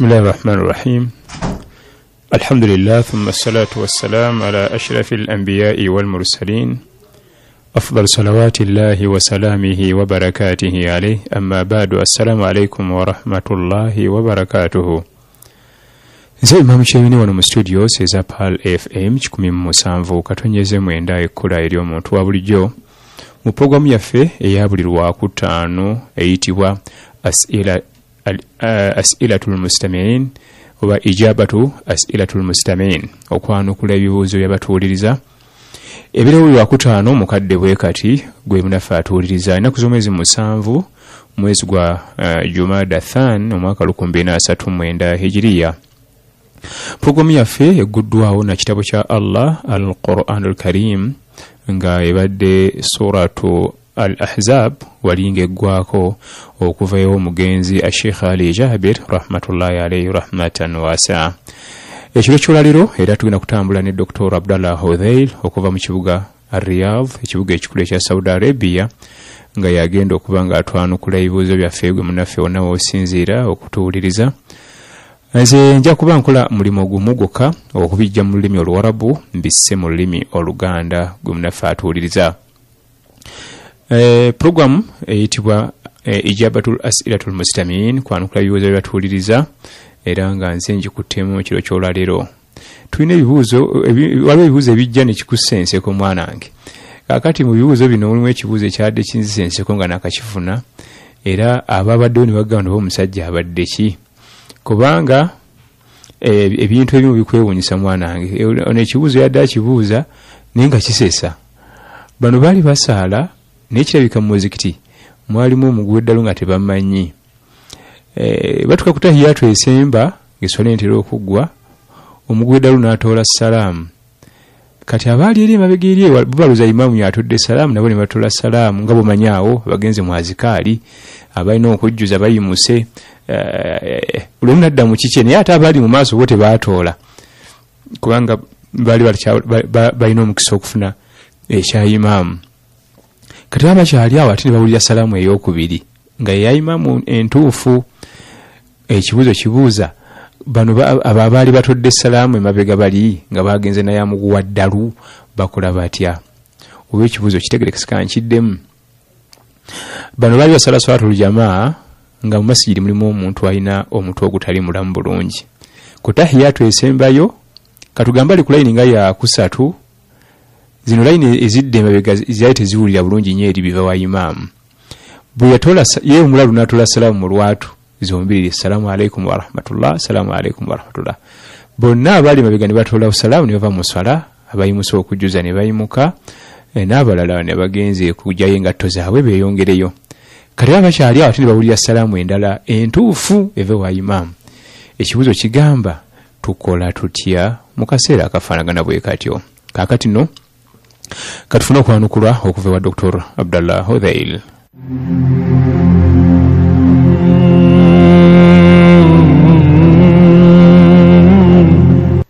Bismillahi rahmani rahim. Alhamdulillah, thumma salatu wassalam ala ashrafi al-anbiya'i wal mursalin afdal salawati llahi wa salamihi wa barakatihi alayhi, amma ba'du. Assalamu alaykum wa rahmatullahi wa barakatuhu. Nze Imam Kyeyune wano mu studio eza Pearl FM 107.9 ekkula eri omuntu wa bulijjo mu programu yaffe eya buli Lwakutaano eyitibwa As'ilatul Mustami'in oba Ijabatu As'ilatul Mustami'in, okwanukula ebibuuzo by'abatuwuliriza. Ebiro buli Lwakutaano mukadde bwe kati gwe munaffe atuwuliriza ennaku z'omwezi 7 mwezi gwa Jumada Than omwaka 2039 Hijiriya. Programu yaffe egguddwawo na kitabo kya Allah Al-Qur'anul Karim nga ebadde suratu Al-Ahzab walinga eggwako okuva ew'omugenzi Sheikh Ali Jabir rahmatullahi alayhi rahmatan wasi'a. Ekiro ky'olwaleero era tugenda kutambula ne Dr. Abdallah Hudhail okuva mu kibuga Riyadh, ekibuga ekikulu ekya Saudi Arabia, nga yagenda okuba nga atwanukula ebibuuzo byaffe gwe munnaffe wonna w'osinziira okutuwuliriza. Nze nja kuba nkola mulimu gumu gwokka okubijja mu lulimi Oluwarabu mbisse mu lulimi Oluganda gwe munnaffe atuwuliriza. Programu eyitibwa Ijabatul As'ilatul Mustami'in, kwanukula ebibuuzo by'abatuwuliriza, era nga nze njikuttemu ekiro ky'olwaleero. Tulina ebibuuzo, waliwo ebibuuzo ebijja ne kikussa enseko mwanange. Kaakati mu bibuuzo bino mulimu ekibuuzo ekyadde kinzisa enseko nga nakakifuna, era ababaddewo ne bagamba nti omusajja abadde ki? Kubanga ebintu ebimu bikwewuunyisa mwanange. Ono ekibuuzo yadde akibuuza naye nga kisesa. Bano baali basaala naye kirabika mu muzikiti mwalimu omuguwa eddalu nga tebamanyi. Batuuka ku tahiyatu esemba ng'esswala entera okuggwa, omuguwa eddalu n'atoola salaamu. Kati abaali eri emabega eri babaluza imaamu yatodde salaamu, nabo ne batoola salaamu nga bw'omanyi awo abagenze mu azikaali abalina okujjuza bayimuse, buli omu n'adda mu kikye, naye ate abaali mu maaso bo tebaatoola kubanga baali balina omukisa okufuna ekya imaamu. Kati baba bakyali awo ate ne bawulira salaamu ey'okubiri nga ye ya imaamu entuufu. Ekibuuzo kibuuza bano abo abaali batodde salaamu emabega bali nga bagenze naye amuguwa ddalu bakola batya? Oba ekibuuzo kitegerekeseka nkiddemu. Bano baali basala swalatul jamaa nga mu masigiri mulimu omuntu alina omutwe ogutali mulamu bulungi. Ku tahiyatu esembayo katugambe ali ku layini nga ya kusatu, zino layini ezidde emabega zaali teziwulira bulungi nnyo eri biva wa imaamu. Bwe yatoola ye omulalu n'atoola salaamu mu lwatu zombiriri, salaamu aleikum warahmatullah, salaamu aleikum warahmatullah. Bonna abaali emabega ne batoola salaamu ne bava mu swala, abayimusa okujjuza ne bayimuka, n'abalala ne bagenze okuggyayo engatto zaabwe beeyongereyo. Kati baba bakyali awo ate ne bawulira salaamu endala entuufu eva wa imaamu. Ekibuuzo kigamba tukola tutya mu kaseera akafaanagana bwe katyo? Kaakati nno katufune okwanukulwa okuva ewa Dr. Abdallah Hudhail.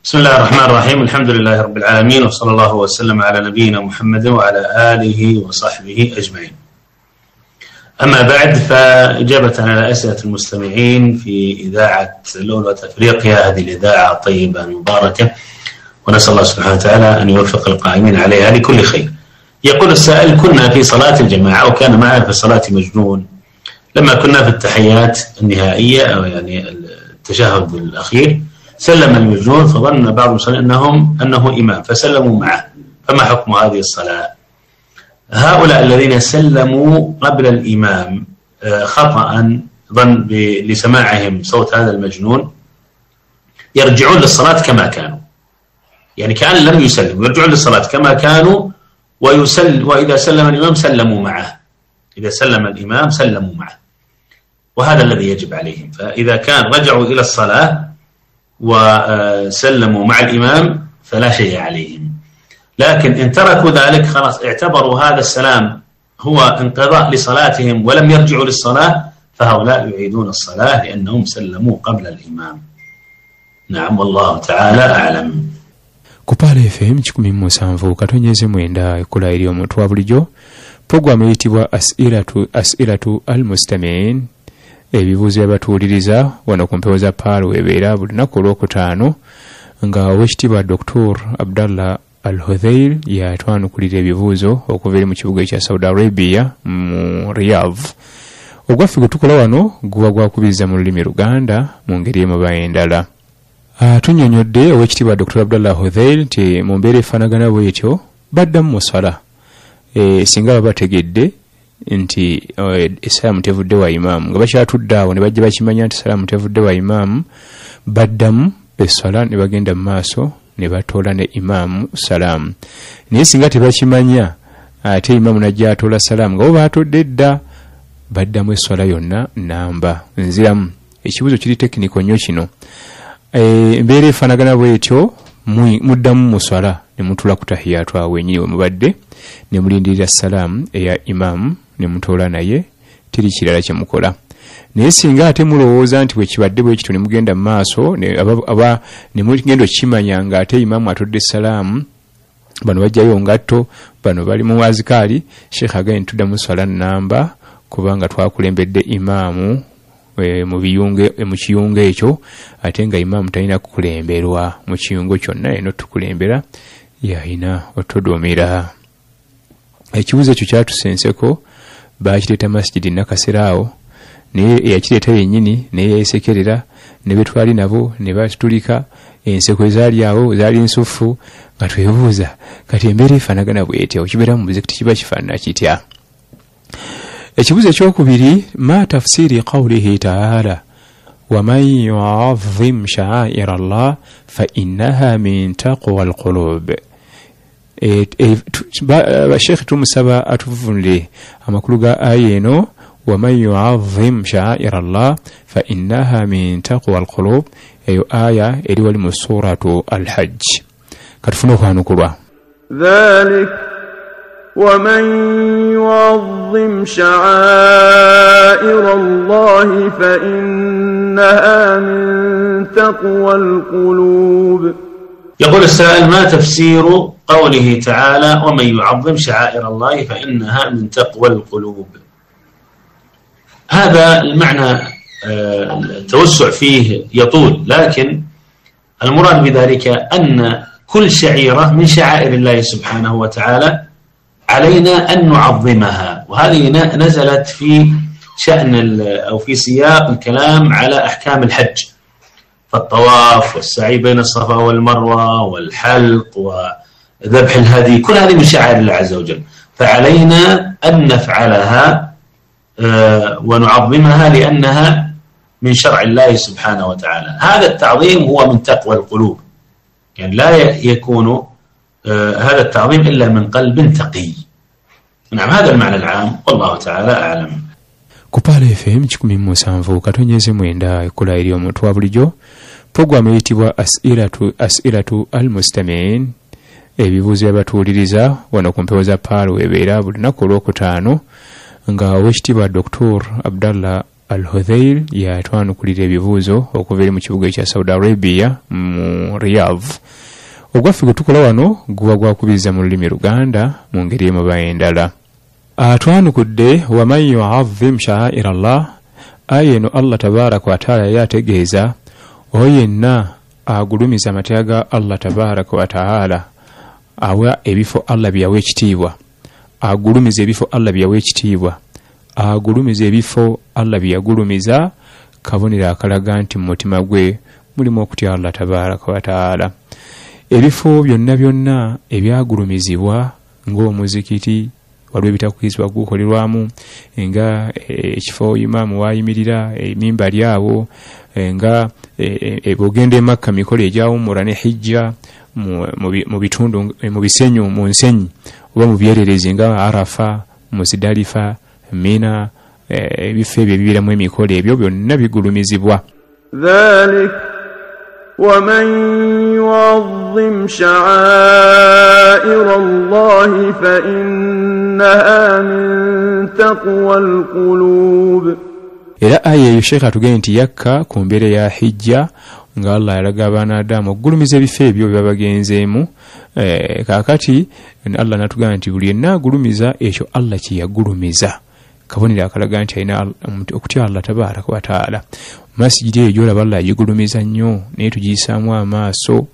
بسم الله الرحمن الرحيم، الحمد لله رب العالمين، وصلى الله وسلم على نبينا محمد وعلى آله وصحبه أجمعين. أما بعد، فإجابة على أسئلة المستمعين في إذاعة لؤلؤة أفريقيا، هذه الإذاعة الطيبة المباركة، ونسأل الله سبحانه وتعالى أن يوفق القائمين عليها لكل خير. يقول السائل: كنا في صلاة الجماعة وكان معنا في الصلاة مجنون، لما كنا في التحيات النهائية أو يعني التشهد الأخير سلم المجنون، فظن بعض المصلين أنه إمام فسلموا معه، فما حكم هذه الصلاة؟ هؤلاء الذين سلموا قبل الإمام خطأ ظن لسماعهم صوت هذا المجنون يرجعون للصلاة كما كانوا، يعني كأن لم يسلموا، يرجعون للصلاة كما كانوا، وإذا سلم الإمام سلموا معه، إذا سلم الإمام سلموا معه، وهذا الذي يجب عليهم. فإذا كان رجعوا إلى الصلاة وسلموا مع الإمام فلا شيء عليهم، لكن إن تركوا ذلك خلاص اعتبروا هذا السلام هو انقضاء لصلاتهم ولم يرجعوا للصلاة، فهؤلاء يعيدون الصلاة لأنهم سلموا قبل الإمام. نعم، والله تعالى أعلم. Ku Pearl FM 107.9 ekola eri omuntu wa bulijjo, programu eyitibwa As'ilatu Al-Mustami'in Ebibuuzo by'abatuwuliriza wano ku mpewo za Paalo webeera buli lunaku olwokutaano nga Oweekitiibwa Doktor Abdallah Al Hudhail yatwanukulira ebibuuzo okuva eri mu kibuga ekya Saudi Arabia mu Riyadh. Ogwaffe gwe tukola wano guba gwakubiriza mu lulimi Luganda mu ngeri emu oba endala. Tunnyonnyodde Oweekitiibwa Doktor Abdallah Hudhail nti mu mbeera efaanagana bwetyo baddamu mu sswala singa baba bategedde nti essalaamu tevudde wa imaamu, nga bakyatudde awo ne bajja bakimanya nti salaamu tevudde wa imaamu, baddamu esswala ne bagenda mu maaso ne batoola ne imaamu salaamu. Naye singa tebakimanya ate imaamu n'ajja atoola salaamu nga bo baatodde dda, baddamu esswala yonna namba. Nziramu, ekibuuzo kiri tekiniko nnyo kino. Embeera efaanagana bwetyo, muddamu mu swala ne mutuula ku tahiyaatu awo wennyini we mubadde ne mulindirira salaamu eya imaamu ne mutoola naye, teri kirala kye mukola. Naye singa ate mulowooza nti bwe kibadde bwe kityo ne mugenda mu maaso aba ne mugenda okukimanya ng'ate imaamu atodde salaamu, bano bajjayo ngatto, bano bali mu azikaali, Sheikh agambye nti tuddamu swala nnamba kubanga twakulembedde imaamu mu kiyungo ekyo, ate nga imaamu talina kukulemberwa mu kiyungo kyonna, eno tukulembera yalina otuduumira. Ekibuuzo ekyo kyatusa enseko, baakireeta masjidi Nakasero awo, naye eyakireeta yennyini naye yeesekerera, ne be twali nabo ne batutulika, enseko ezaali awo zaali nsuffu, nga twebuuza kati embeera efaanagana bw'etya, okibeera mu muzikiti kiba kifaanana kitya? Ekibuuzo ekyokubiri, ma tafsiri qawlihi ta'ala waman yu'azzim sha'aira Allah fa innaha min taqwa al-qulub. Sheikh tumusaba atuvunule amakulu ga aya eno, waman yu'azzim sha'aira Allah fa innaha min taqwa al-qulub. Eyo aya eri wali mu suratu Al-Hajj. Katufune okwanukulwa. Dhalik ومن يعظم شعائر الله فإنها من تقوى القلوب. يقول السائل: ما تفسير قوله تعالى ومن يعظم شعائر الله فإنها من تقوى القلوب؟ هذا المعنى التوسع فيه يطول، لكن المراد بذلك أن كل شعيرة من شعائر الله سبحانه وتعالى علينا أن نعظمها، وهذه نزلت في شأن أو في سياق الكلام على أحكام الحج، فالطواف والسعي بين الصفا والمروة والحلق وذبح الهدي، كل هذه من شعائر الله عز وجل، فعلينا أن نفعلها ونعظمها لأنها من شرع الله سبحانه وتعالى. هذا التعظيم هو من تقوى القلوب، يعني لا يكون هذا التعظيم إلا من قلب تقي. نعم، هذا المعنى العام، والله تعالى أعلم. Ku Pearl FM 107.9 ekola eri omuntu wa bulijjo, puroguramu eyitibwa As'ilatu al-Mustami'in, ebibuuzo by'abatuwuliriza wano ku mpewo za Pearl webeera buli lunaku olwokutaano, nga Oweekitiibwa Dr. Abdallah Al Hudhail yatwanukulira ebibuuzo okuva eri mu kibuga ekya Saudi Arabia mu Riyadh. Ogwaffe gwe tukola wano guba gwakubiriza mu lulimi Luganda mu ngeri emu oba endala. Atwanukudde waman yu'azzim sha'aira Allah, aya eno Allah tabaraka wa taala yali ategeeza oyo yenna agulumiza amateeka ga Allah tabaraka wa taala, awa ebifo Allah bye yawa ekitiibwa, agulumiza ebifo Allah bye yawa ekitiibwa, agulumiza ebifo Allah bye yagulumiza, kabonero akalaga nti mu mutima gwe mulimu okutya Allah tabaraka wa taala. Ebifo byonna byonna ebyagulumizibwa ng'omuzikiti, waliwo ebitakkirizibwa gukolerwamu, nga ekifo imaamu w'ayimirira, emimbali awo, nga bw'ogenda e Makka mikolo egya Umura ne Hijja, mu bitundu, mu bisenyu, mu nsenyi oba mu byererezi nga Arafa, Muzdalifa, Mina, ebifo ebyo ebibeeramu emikolo ebyo byonna bigulumizibwa. Dhalik ومن يعظم شعائر الله فإنها من تقوى القلوب. Era aya eyo Sheikh atugambye nti yakka ku mbeera ya Hijja, nga Allah yalaga abaana okugulumiza ebifo ebyo bye bagenzeemu. Kaakati Allah n'atugamba nti buli yenna agulumiza ekyo Allah kye yagulumiza, Kabonero akalaga nti alina okutya Allah tabaraka wa taala. Masijidi eyo gy'olaba Allah agigulumiza nnyo, naye tugiyisaamu amaaso.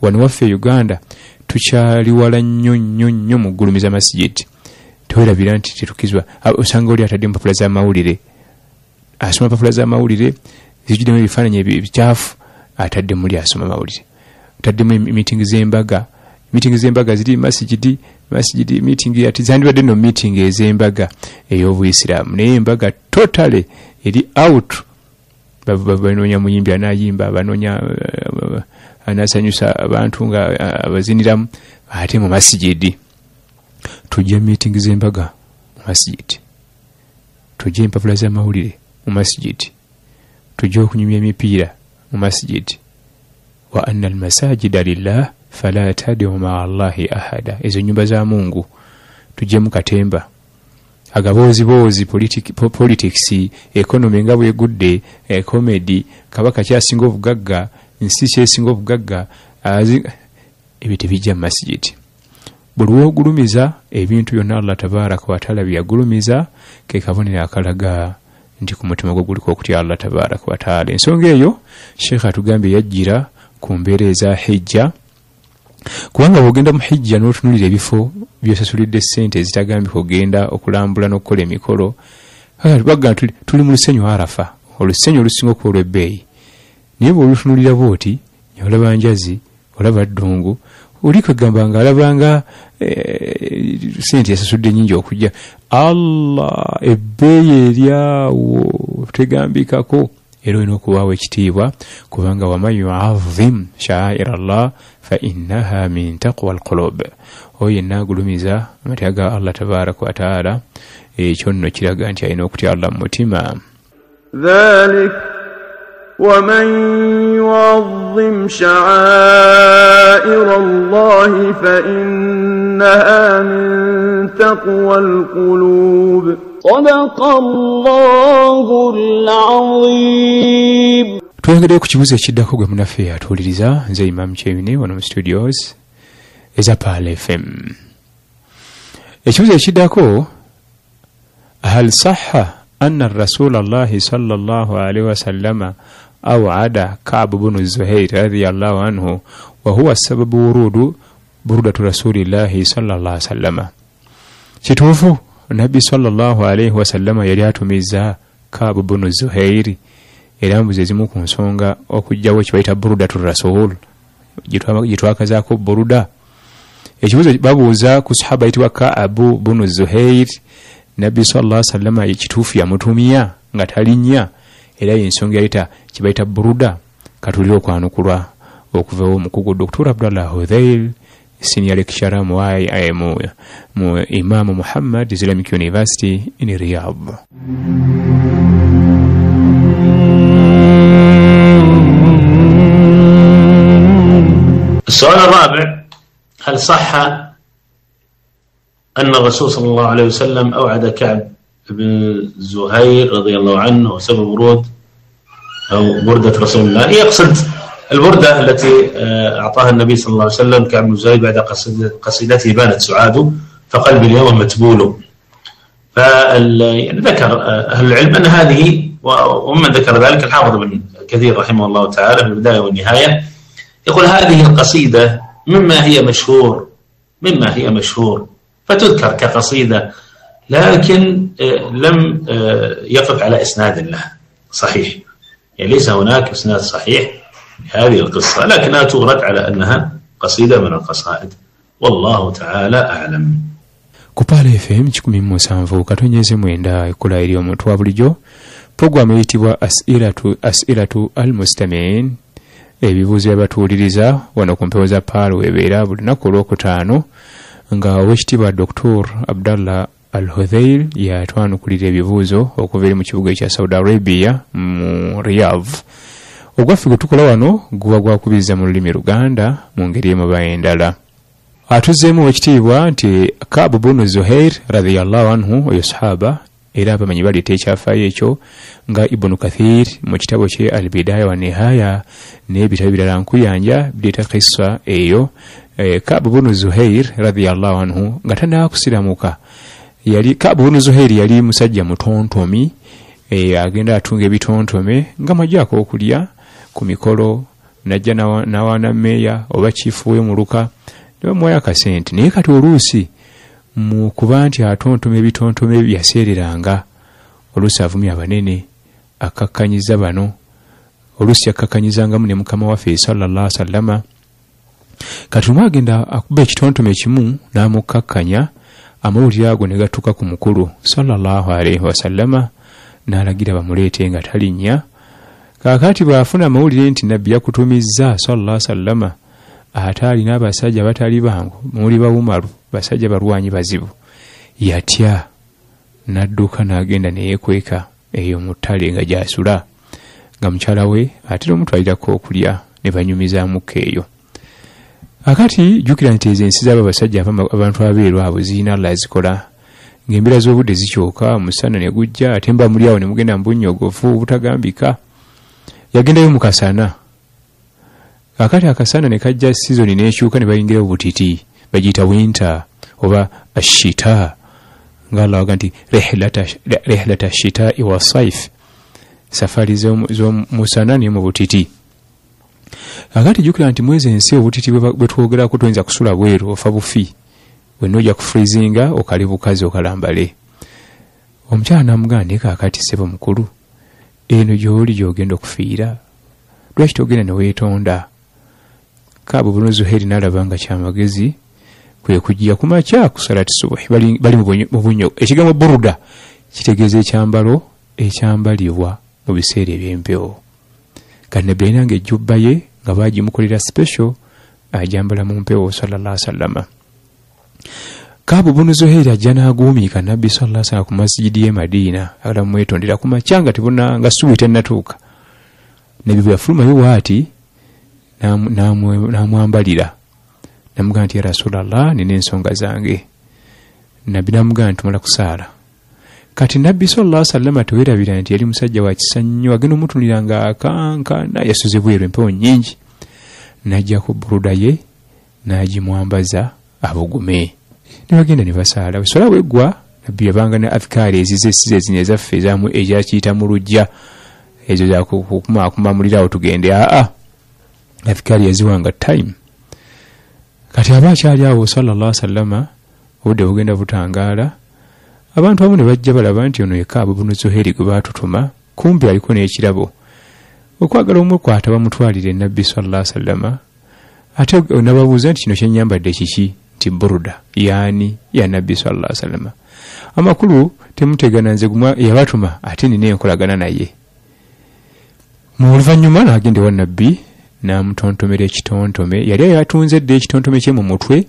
Wano waffe Uganda tukyali wala nnyo nnyo nnyo mu kugulumiza masijidi. Tewerabira nti tetukizwa. Osanga oli atadde empapula z'amawulire, asoma empapula z'amawulire zijjuddemu ebifaananyi ebikyafu, atadde muli asoma mawulire. Ataddemu meeting z'embaga, meeting z'embaga ziri masijidi, masijidi meeting ati zandibadde no meeting ez'embaga ey'obuyisiraamu, naye embaga totally eri out. Banoonya muyimbi anaayimba, banoonya anasanyusa abantu nga abaziniramu, ate mu masijidi. Tujje meeting z'embaga mu masijidi, tujje empapula z'amawulire mu masijidi, tujje okunyumya emipiira mu masijidi. Wa anna almasajida lillah fala tad'u ma'a Allahi ahada. Ezo nyumba za Mungu. Tujje mu katemba, agabooziboozi, politics, economy nga bwegudde, comedy, kabaka kyasinga obugagga, nsi kyesinga obugagga, ebyo tebijja mu masijidi. Buli lw'ogulumiza ebintu byonna Allah tabaraka wa taala byeyagulumiza, ke kabonero akalaga nti ku mutima gwo guliko okutya Allah tabaraka wa taala. Ensonga eyo Sheikh atugambye yajjira ku mbeera eza hijja, kubanga bw'ogenda mu hijja n'otunuulira ebifo by'osasulidde ssente ezitagambika ogenda okulambula n'okukola emikolo, bagamba tuli mu lusenyu Arafa, olusenyu olusinga okuba olw'ebbeeyi, naye bw'olutunuulira bw'oti olaba njazi, olaba ddungu, oli kwegamba nga alabanga sente yasasudde nnyingi okujja. Allah ebbeeyi eryawo tegambikako, era olina okubaawo ekitiibwa, kubanga waman yuazim sha'air Allah fa innaha min taqwa alqulub. Oyo yenna agulumiza amateeka ga Allah tabaraka wa taala, ekyo nno kiraga nti alina okutya Allah mu mutima. Dhalik ومن يعظم شعائر الله فإنها من تقوى القلوب. صدق الله العظيم. Tweyongeddeyo ku kibuuzo ekiddako gwe munaffe atuwuliriza. Nze Imam Kyeyune wano mu studios eza Pearl FM. Ekibuuzo ekiddako, hal sahha anna rasula Allahi sallallahu alaihi wasallama awada Ka'b ibn Zuhair radhiyallahu anhu wa huwa sababu wurudu burudatu rasulillahi sallallahu alaihi wasallama. Kituufu Nabbi sallallahu alaihi wasallama yali atumiza Ka'b ibn Zuhair, era mbuzi ezimu ku nsonga okujjawo kye bayita burudatu rasul, gye twakazaako buruda. Ekibuuzo babuuza ku sahaba ayitibwa Ka'b ibn Zuhair, Nabbi sallallahu alaihi wasallama ekituufu yamutumya nga talinnya, era y'ensonga yayita kye bayita buruda. Katulire okwanukulwa okuva omukugu Dr. Abdallah Hudhail, senior lecturer mu Imam Muhammad Islamic University in Riyadh. السؤال الرابع، هل صح أن الرسول صلى الله عليه وسلم أوعد كعب بن زهير رضي الله عنه وسبب ورود أو بردة رسول الله؟ يقصد البردة التي أعطاها النبي صلى الله عليه وسلم كعب بن زهير بعد قصيدته بانت سعاده فقلبي اليوم متبول. ذكر أهل العلم أن هذه، ومن ذكر ذلك الحافظ بن كثير رحمه الله تعالى في البداية والنهاية، يقول هذه القصيدة مما هي مشهور فتذكر كقصيدة، لكن لم يقف على إسناد لها صحيح، يعني ليس هناك إسناد صحيح لهذه القصة، لكنها تورد على أنها قصيدة من القصائد، والله تعالى أعلم. Ku Pearl FM 107.9 ekola eri omuntu wa bulijjo, puroguramu eyitibwa As'ilatu al-Mustami'in, ebibuuzo by'abatuwuliriza wano ku mpewo za Pearl webeera buli lunaku olwokutaano, nga owekitiibwa Dr. Abdallah Al-Hudhail yatwanukulira ebibuuzo okuva eri mu kibuga ekya Saudi Arabia mu Riyadh. Ogwaffe gwe tukola wano guba gwakubiriza mu lulimi Luganda mu ngeri emu endala. Atuzzeemu owekitiibwa nti Ka'b ibn Zuhair radhiyallahu anhu, oyo sahaba, era abamanyi baleeta ekyafaayo ekyo nga Ibn Kathir mu kitabo kye Al-Bidaya wa Nihaya n'ebitabo birala nkuyanja bireeta kissa eyo. Ka'b ibn Zuhair radhiyallahu anhu nga tannaba kusiramuka, Yali Kaabu bunu Zuhairi yali musajja mutontomi, agenda atunga ebitontome nga mwajjako okulya ku mikolo, najja nawaana meeya oba chifu we muluka ne bamuwayo akasente. Naye kati oluusi mu kuba nti atontoma ebitontome byaseereranga, oluusi avumya abanene, akakkanyiza bano, oluusi yakkakanyizangamu ne mukama waffe sallallahu alaihi wasallama. Kati omu agenda akuba ekitontome kimu n'amukkakkanya, amawulire ago ne gatuuka ku mukulu sallallahu alaihi wasallama, n'alagira bamuleete nga talinnya. Kaakati bw'afuna amawulire nti nabbi yakutumizza sallallahu alaihi wasallama, ate alina abasajja batali bangu, muli bawumalu, basajja balwanyi bazibu, yatya n'adduka n'agenda ne yeekweka eyo mu ttale nga gy'asula, nga mukyala we atera omutwalirako okulya ne banyumizaamuko eyo. Akati jjukira nti ezo ensi z'abo abasajja abantu abeeru abo zirina Allah zikola, ng'embeera z'obudde zikyuka, omusana ne gujja, ate mba muli awo ne mugenda mu bunnyogovu obutagambika. Yagendayo mu kasana. Kaakati akasana ne kajja sizoni n'ekyuka ne bayingira obutiti, bagiyita winter oba ashita, nga Allah agamba nti rihlata shitai wa saif, safari z'omusana ne mu butiti. Kaakati jjukira nti mwezi ensi obutiti bwe twogerako toyinza kusula bweru, ofa bufi, wenna ojja kufreezinga okale bukazi okalambale. Omukyala n'amugamba, naye kaakati ssebo mukulu, eno gy'oli gy'ogenda okufiira, lwaki togenda ne weetonda? Kaabu bunu Zuhairi n'alaba nga kyamagezi kwe kujja ku makya ku salati subuhi, bali mu bunyo. Ekigambo buruda kitegeeza ekyambalo ekyambalibwa mu biseera eby'empewo. Kati nabbi yalinanga ejjubba ye nga baagimukolera special, ajambala mu mpewo sallallahu alaihi wasallama. Kaabu bunu Zuhairi ajja n'aguumiika nabbi sallallahu alaihi wasallam ku masijidi y'e Madiina, agala mumwetondera ku makya nga tebuna, nga subuhi tennatuuka. Nabbi bwe yafulumayo bw'ati n'amwambalira, namugamba nti ya Rasulallah, nina ensonga zange. Nabbi n'amugamba nti tumala kusaala. Kati nabbi sallallahu alaihi wasallam teweerabira nti yali musajja wa kisa nnyo, agenda omutunulira nga akankana, yasuze bweru empewo nnyingi, n'ajjako buruda ye n'agimwambaza abugume. Ne bagenda ne basaala. Swala bw'eggwa, nabbi yabanga ne adhikaari ezize si ze zino ezaffe ezakiyita mu luggya, ezo za kukumaakuma muliro awo tugende. Aa, adhikaari yaziwanga time. Kati aba akyali awo sallallahu alaihi wasallama, obudde bugenda butangaala, abantu abamu ne bajja balaba nti ono ye Kaabu bunu Zuhairi gwe baatutuma, kumbe aliko n'ekirabo. Okwagala omukwata bamutwalire nabbi sallallahu alaihi wasallama, ate nababuuza nti kino kyennyambadde kiki? Nti buruda yaani ya nabbi sallallahu alaihi wasallama. Amakulu temutegana, nze gumwa yabatuma ate nina enkolagana naye. Mu luvannyuma n'agenda ewa nabbi n'amutontomera ekitontome. Yali yatunze dda ekitontome kye mu mutwe,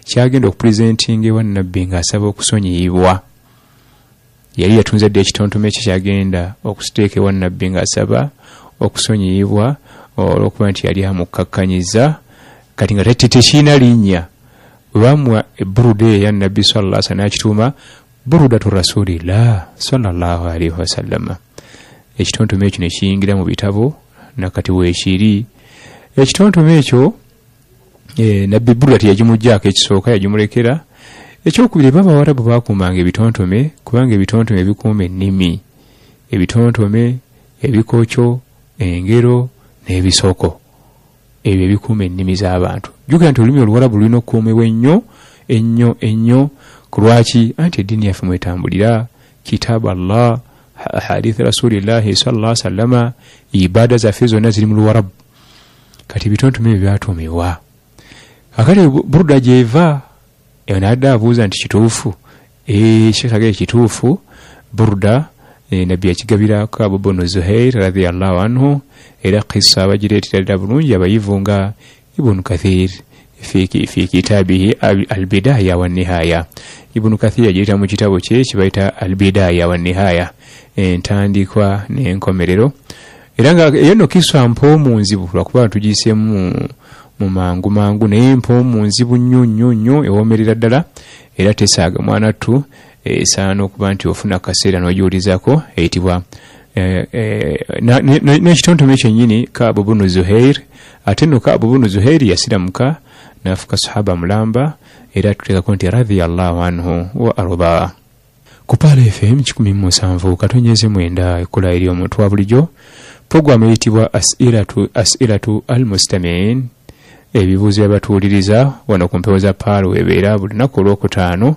kyagenda okupresentinga ewa nabbi ng'asaba okusonyiyibwa. Yali yatunze dda ekitontome kye kyagenda okusiteeka ewa nabbi ng'asaba okusonyiyibwa olw'okuba nti yali amukakkanyiza. Kati nga tekirina linnya, bwe bamuwa eburuda eya nabbi sallallahu alaihi wasallam n'akituuma burudatu rasulillah sallallahu alaihi wasallama. Ekitontome ekyo ne kiyingira mu bitabo nakati weekiri. Ekitontome ekyo nabbi buruda teyagimuggyaako, ekisooka yagimulekera. Ekyokubiri, b'Abawarabu baakuumanga ebitontome, kubanga ebitontome bikuuma ennimi, ebitontome, ebikokyo, engero n'ebisoko, ebyo ebikuuma ennimi z'abantu. Jjukira nti olulimi Oluwarabu lulina okukuumibwa ennyo ennyo ennyo. Ku lwaki? Anti eddiini yaffe mwetambulira, kitaabu Allah, hadithi rasulillahi sallallahu alaihi wasallama, ibaada zaffe zonna ziri mu Luwarabu. Kati ebitontome ebyo byatuumibwa. Akati buruda gy'eva, n'adda abuuza nti kituufu? Sheikh kituufu. Buruda nabbi yakigabira Kaabu bunu Zuhair radhiyallahu anhu, era kissa abagireetera ddala bulungi abayivu nga Ibn Kathir fi kitabihi Al-Bidaya wa Nihaya. Ibn Kathir yagireeta mu kitabo kye kibayita Al-Bidaya wa Nihaya, entandikwa n'enkomerero. Era nga eyo nno kissa mpoomu nzibu, lwakuba tugiyiseemu mu mangu mangu, naye mpoomu nzibu nnyo nnyo nnyo, ewoomerera ddala, era tesaaga mwana ttu, esaana okuba nti ofuna akaseera n'ogiwulizaako. Eyitibwa n'ekitontome kyennyini Kaabu bunu Zuhair. Ate nno Kaabu bunu Zuhair yasiramuka n'afuuka sahaba mulamba, era tuteekako nti radhiyallahu anhu wa arda. Ku Pearl FM 107.9 ekola eri omuntu wa bulijjo, puroguramu eyitibwa As'ilatu al-Mustami'in, ebibuuzo by'abatuwuliriza wano ku mpewo za Pearl webeera buli lunaku olwokutaano,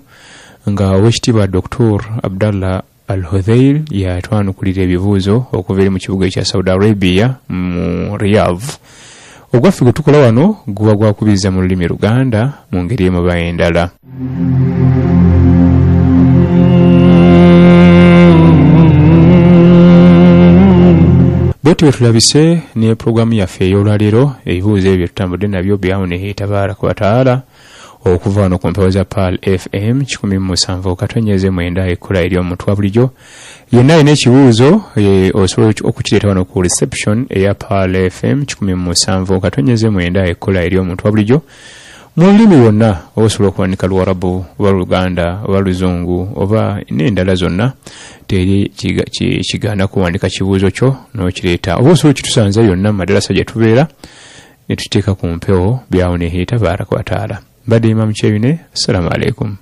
nga owekitiibwa Dr. Abdallah Al-Hudhail yatwanukulira ebibuuzo okuva eri mu kibuga ekya Saudi Arabia mu Riyadh. Ogwaffe gwe tukola wano guba gwakubiriza mu lulimi Luganda mu ngeri emu oba endala. Bwetyo bwe tulabise ne puroguramu yaffe ey'olwaleero, ebibuuzo ebyo bye tutambudde nabyo biawunihi tabaraka wa taala okuva wano ku mpewo za Pearl FM 107.9 ekola eri omuntu wa bulijjo. Yenna alina ekibuuzo osobola okukireeta wano ku reception eya Pearl FM 107.9 ekola eri omuntu wa bulijjo mu lulimi lwonna, oba osobola okuwandika Luwarabu oba Luganda oba Luzungu oba n'endala zonna, teri kigaana kuwandika kibuuzo kyo n'okireeta, oba osobola okitusanza yonna mu madarasa gye tubeera ne tuteeka ku mpewo biawunihi tabaraka wa taala. Mbadde Imam Kyeyune, assalamu alaikum.